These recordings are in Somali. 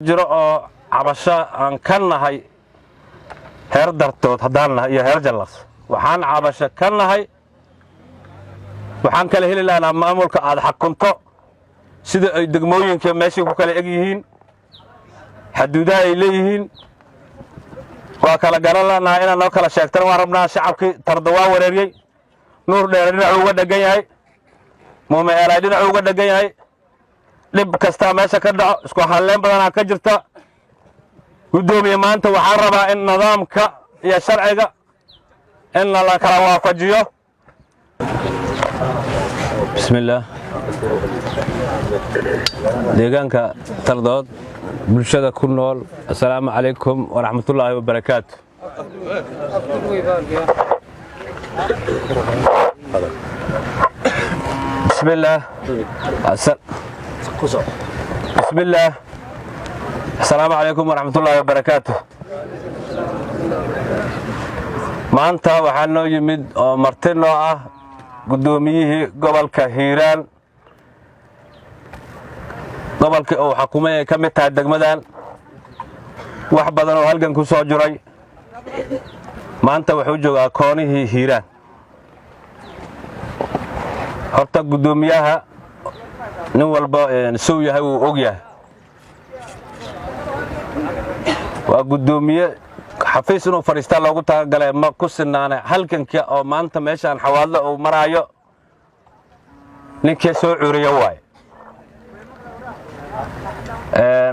Jiro oo cabasho aan ka nahay heer Dartood haddaan nahay iyo heer Jallaqs. Waxaan cabasho ka nahay, waxaan kala heli lahnaa maamulka aad xakunto, sida ay degmooyinka meeshay ku kala eg yihiin, xaduudaha ay leeyihiin waa kala garan lanahay. Inaad noo kala sheegtana waan rabnaa. Shacabkii Tardo waa wareeriyey. Nuur Dheere dhinacuu uga dhegan yahay, Muume Eelaay dhinacuu uga dhegan yahay. Dhib kastaa meesha ka dhaco, isku halleen badanaa ka jirta. Guddoomiye, maanta waxaan rabaa in nidaamka iyo sharciga in la kala waafajiyo. Bismillaah. Deegaanka Tardood bulshada ku nool, assalaamu calaykum waraxmatullaahi wabarakaatu. Bismillaah, bismillaah. Assalaamu calaykum waraxmatullaahi wabarakaatu. Maanta waxaa noo yimid oo marti noo ah guddoomiyihii gobolka Hiiraan, gobolkii uu xakumay ay ka mid tahay degmadan. Wax badan oo halgan ku soo jiray, maanta wuxuu joogaa koonihii Hiiraan. Horta guddoomiyaha nin walba sow yahay wuu og yahay. Waa guddoomiye xafiis inuu fadhiistaa loogu talagalay, ma ku sinaana halganka oo maanta meeshaan Xawaadle uu maraayo ninkii soo curiyo waay.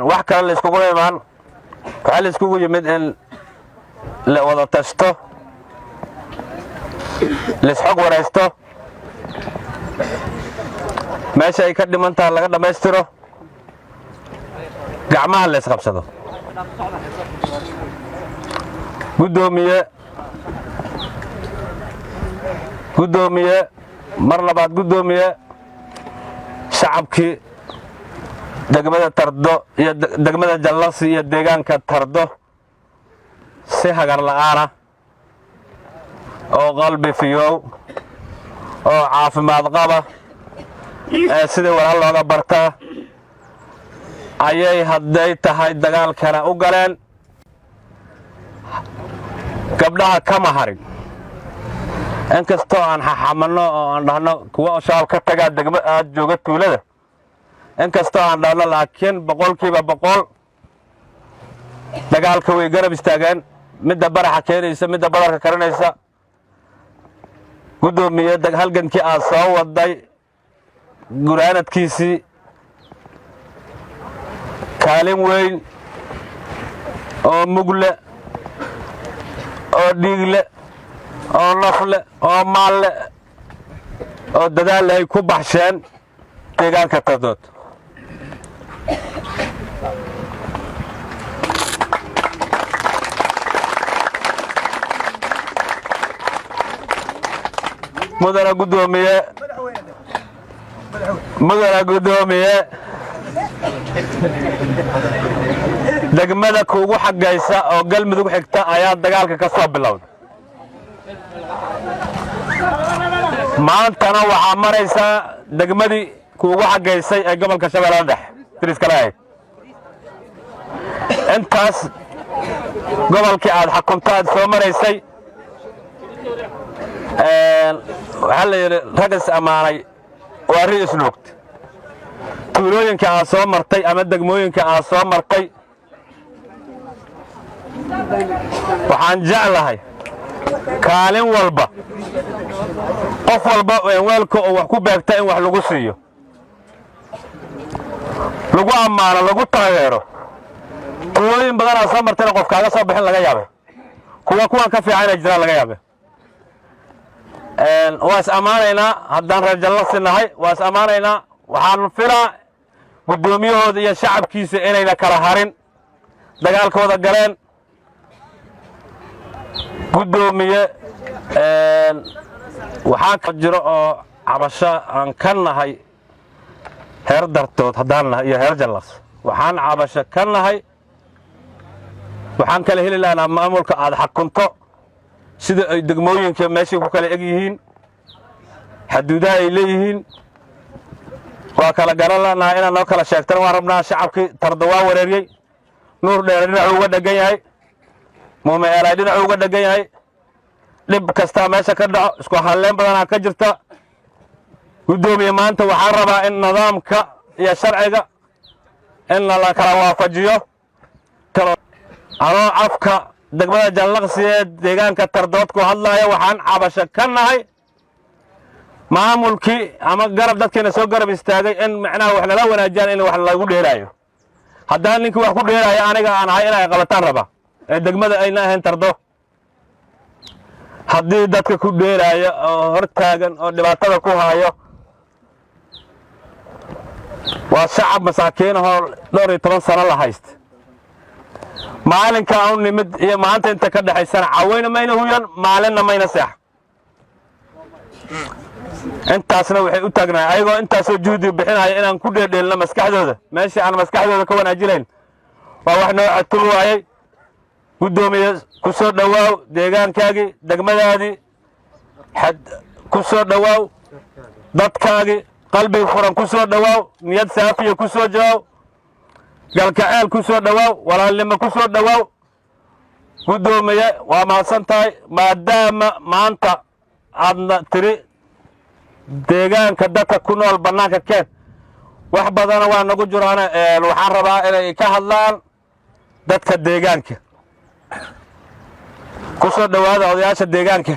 Wax kale layskugu imaan, waxaa layskugu yimid in la wada tashto, laisxog waraysto, meesha ay ka dhiman tahay laga dhammaystiro, gacmaha la ysqabsado. Guddoomiye, guddoomiye, mar labaad guddoomiye, shacabkii degmada Tardo iyo degmada Jallaqsi iyo deegaanka Tardo si hagar la'aana oo qalbi fiyoow oo caafimaad qaba ee sidii walaal looga bartaa ayay hadday tahay dagaalkana u galeen. Gabdhaha kama harin, inkastoo aan xaxamanno oo aan dhahno kuwa shabaab ka tagaa degma aad jooga tuulada, inkastoo aan dhahno, laakiin 100% dagaalka way garab istaageen, midda baraxa keenaysa, midda badarka karinaysa. Guddoomiye, halgankii aad soo waday guraanadkiisii kaalin weyn oo mugle oo dhiigle oo nafle oo maalle oo dadaal ay ku baxsheen deegaanka Tardood. Mudana guddoomiye, mudana guddoomiye, degmada kuugu xaggaysa oo Galmudug xigta ayaa dagaalka ka soo bilowday. Maantana waxaa maraysaa degmadii kuugu xaggaysay ee gobolka Shabeellada Dhexe diriskala ahayd. Intaas gobolkii aad xakunto aad soo maraysay, waxaa la yidhi rag is ammaanay waa ri isnuugta. Tuulooyinka aad soo martay ama degmooyinka aad soo martay, waxaan jeclahay kaalin walba, qof walba weelka oo wax ku beegta in wax lagu siiyo, lagu ammaano, lagu taageero. Tuulooyin badan aad soo martayna qof kaaga soo bixin laga yaabe, kuwa kuwan ka fiican inay jiraan laga yaabe. Waa is ammaanaynaa haddaan reer Jallaqsi nahay, waa is ammaanaynaa. Waxaan filaa guddoomiyahooda iyo shacabkiisa inayna kala harin, dagaalkooda galeen. Guddoomiye, waxaa jiro oo cabasho aan ka nahay heer Dartood haddaan nahay iyo heer Jallaqs. Waxaan cabasho ka nahay, waxaan kala heli lahnaa maamulka aad xakunto, sida ay degmooyinka meeshay ku kala eg yihiin, xaduudaha ay leeyihiin waa kala garan lanahay. Inaad noo kala sheegtana waan rabnaa. Shacabkii Tardo waa wareeriyey. Nuur Dheere dhinacuu uga dhegan yahay, Muume Eelay dhinacuu uga dhegan yahay. Dhib kastaa meesha ka dhaco, isku halleyn badanaa ka jirta. Guddoomiye, maanta waxaan rabaa in nidaamka iyo sharciga in la kala waafajiyo. Anoo afka degmada Jallaqsi ee deegaanka Tardood ku hadlaaya, waxaan cabasho ka nahay maamulkii ama garab dadkiina soo garab istaagay in macnaha wax nala wanaajiyaan, in wax lagu dheelaayo. Haddaan ninkii wax ku dheelaayo aniga aan ahay, inay qabataan raba ee degmada ayna ahayn Tardo. Haddii dadka ku dheelaayo oo hor taagan oo dhibaatada ku haayo waa shacab masaakiinahoo dhowr iyo toban sano la haysta. Maalinka u nimid iyo maanta inta ka dhexaysana caweyna mayna huyan, maalinna mayna seex. Intaasna waxay u taagnahay ayagoo intaasoo juhdi bixinaya inaan ku dheedheelno maskaxdooda. Meeshii aan maskaxdooda ka wanaajilayn waa wax noo cadturi waayey. Guddoomiye, ku soo dhowaaw deegaankaagii, degmadaadii ku soo dhowaaw, dadkaagii qalbiga furan ku soo dhowaaw, niyad saafiya ku soo jawaaw, galkaceel ku soo dhowaaw, walaalnimo ku soo dhowaaw. Guddoomiye, waa mahadsan tahay maadaama maanta aadna tiri deegaanka dadka ku nool bannaanka keen. Wax badana waa nagu jiraana. Waxaan rabaa inay ka hadlaan dadka deegaanka. Ku soo dhowaada odayaasha deegaanka.